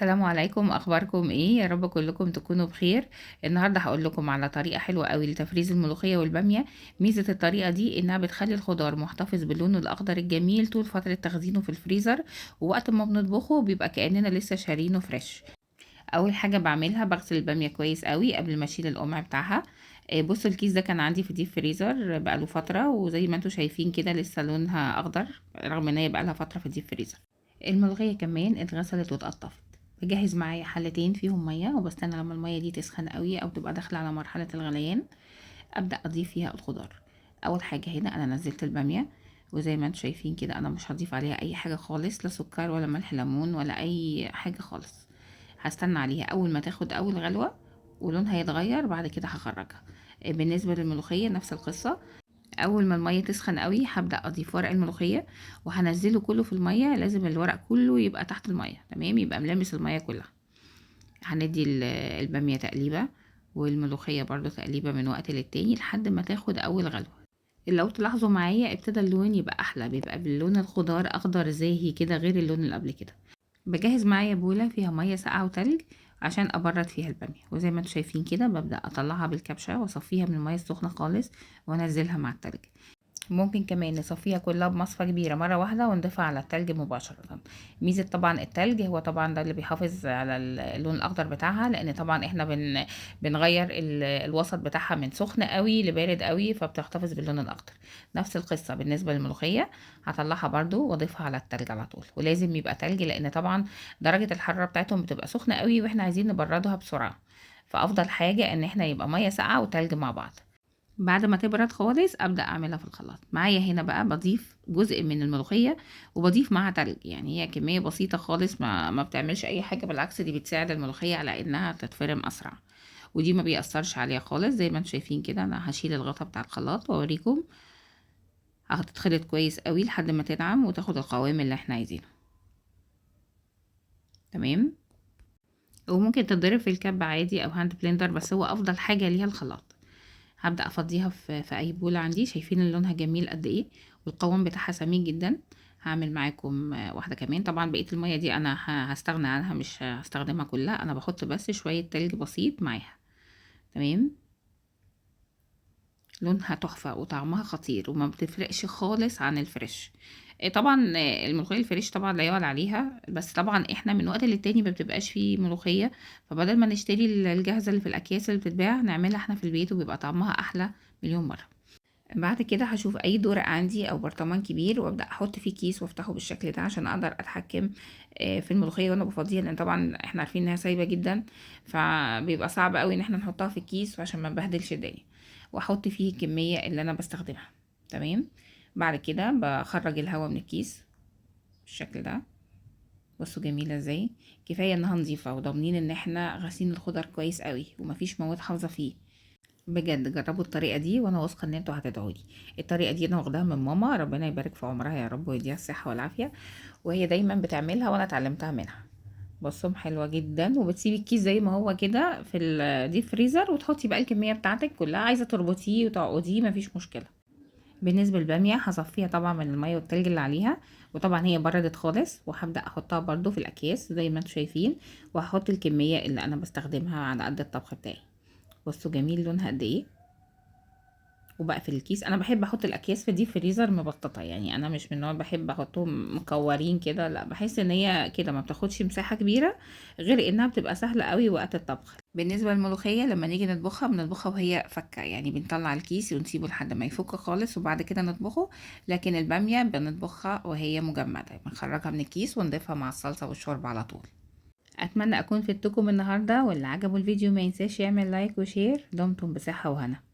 السلام عليكم، اخباركم ايه؟ يا رب كلكم تكونوا بخير. النهارده هقول لكم على طريقه حلوة قوي لتفريز الملوخية والباميه. ميزة الطريقة دي انها بتخلي الخضار محتفظ باللون الاخضر الجميل طول فترة تخزينه في الفريزر، ووقت ما بنطبخه بيبقى كاننا لسه شارينه fresh. اول حاجة بعملها بغسل الباميه كويس قوي قبل ما اشيل القمع بتاعها. بصوا الكيس ده كان عندي في deep freezer بقاله فتره، وزي ما انتم شايفين كده لسه لونها اخضر رغم ان هي بقالها فترة في ال deep freezer. الملوخية كمان اتغسلت واتقطفت. بجهز معايا حلتين فيهم مية، وبستنى لما المية دي تسخن قوي او تبقى داخله على مرحلة الغليان ابدا اضيف فيها الخضار. اول حاجة هنا انا نزلت الباميه، وزي ما انتم شايفين كده انا مش هضيف عليها اي حاجة خالص، لا سكر ولا ملح ليمون ولا اي حاجة خالص. هستنى عليها اول ما تاخد اول غلوه ولونها يتغير، بعد كده هخرجها. بالنسبة للملوخيه نفس القصة، اول ما المية تسخن قوي هبدا اضيف ورق الملوخية وهنزله كله في المية. لازم الورق كله يبقى تحت المية، تمام؟ يبقى ملامس المية كلها. هندي الباميه تقليبه والملوخيه برضو تقليبه من وقت للتاني لحد ما تاخد اول غلوه. لو تلاحظوا معايا ابتدى اللون يبقى احلى، بيبقى باللون الخضار اخضر زاهي كده غير اللون اللي قبل كده. بجهز معايا بوله فيها مية ساقعه وتلج عشان ابرد فيها الباميه، وزي ما انتم شايفين كده ببدا اطلعها بالكبشه واصفيها من المية السخنة خالص وانزلها مع التلج. ممكن كمان نصفيها كلها بمصفى كبيرة مرة واحدة ونضيفها على التلج مباشرة. ميزة طبعا التلج هو طبعا ده اللي بيحافظ على اللون الاخضر بتاعها، لان طبعا احنا بنغير الوسط بتاعها من سخن قوي لبارد قوي، فبتحتفظ باللون الاخضر. نفس القصة بالنسبة للملوخيه، هطلعها برضو واضيفها على التلج على طول، ولازم يبقى تلج لان طبعا درجه الحرارة بتاعتهم بتبقى سخنة قوي واحنا عايزين نبردها بسرعة، فافضل حاجة ان احنا يبقى مية ساقعه وتلج مع بعض. بعد ما تبرد خالص ابدا اعملها في الخلاط. معايا هنا بقى بضيف جزء من الملوخية وبضيف معاها تلج، يعني هي كمية بسيطة خالص، ما بتعملش اي حاجة، بالعكس دي بتساعد الملوخية على انها تتفرم اسرع، ودي ما بيأثرش عليها خالص. زي ما انتم شايفين كده انا هشيل الغطا بتاع الخلاط واوريكم هتتخلط كويس قوي لحد ما تنعم وتاخد القوام اللي احنا عايزينه، تمام؟ وممكن تتضرب في الكب عادي او hand blender، بس هو افضل حاجة ليها الخلاط. هبدأ افضيها في اي بولة عندي. شايفين لونها جميل قد ايه والقوام بتاعها سميك جدا. هعمل معاكم واحدة كمان. طبعا بقية المية دي انا هستغنى عنها، مش هستخدمها كلها، انا بحط بس شوية تلج بسيط معاها، تمام؟ لونها تحفة وطعمها خطير وما بتفرقش خالص عن ال fresh. طبعا الملوخية ال fresh طبعا لا يعلى عليها، بس طبعا احنا من وقت للتاني ما بتبقاش فيه ملوخية، فبدل ما نشتري الجاهزة اللي في الأكياس اللي بتتباع نعملها احنا في البيت وبيبقى طعمها أحلى مليون مرة. بعد كده هشوف اي دورق عندي او برطمان كبير وابدا احط فيه كيس وافتحه بالشكل ده عشان اقدر اتحكم في الملوخية وانا بفضيها، لان طبعا احنا عارفين انها سايبه جدا، فبيبقى صعب قوي ان احنا نحطها في الكيس عشان ما نبهدلش الدنيا، واحط فيه الكمية اللي انا بستخدمها، تمام؟ بعد كده بخرج الهواء من الكيس بالشكل ده. بصوا جميلة ازاي، كفاية انها نظيفة وضامنين ان احنا غاسلين الخضر كويس قوي ومفيش مواد حافظه فيه. بجد جربوا الطريقة دي وانا واثقة ان انتوا هتدعوا لي. الطريقة دي انا واخداها من ماما، ربنا يبارك في عمرها يا رب ويديها الصحة والعافية، وهي دايما بتعملها وانا اتعلمتها منها. بصوا حلوة جدا، وبتسيبي الكيس زي ما هو كده في ال deep freezer وتحطي بقى الكمية بتاعتك كلها، عايزه تربطيه وتعقديه مفيش مشكلة. بالنسبة للباميه هصفيها طبعا من المية والتلج اللي عليها، وطبعا هي بردت خالص، وهبدا احطها برضو في الاكياس زي ما انتم شايفين، وهحط الكمية اللي انا بستخدمها على قد الطبخ بتاعي. بصوا جميل لونها قد ايه. وبقفل الكيس. انا بحب احط الاكياس في deep freezer مبططه، يعني انا مش من النوع بحب احطهم مكورين كده، لا بحس ان هي كده ما بتاخدش مساحة كبيرة، غير انها بتبقى سهلة قوي وقت الطبخ. بالنسبة للملوخيه لما نيجي نطبخها بنطبخها وهي فكه، يعني بنطلع الكيس ونسيبه لحد ما يفك خالص وبعد كده نطبخه. لكن الباميه بنطبخها وهي مجمده، بنخرجها من الكيس ونضيفها مع الصلصه والشوربه على طول. اتمنى اكون فدتكم النهارده، واللي عجبه الفيديو ما ينساش يعمل like و share. دمتم بصحة وهنا.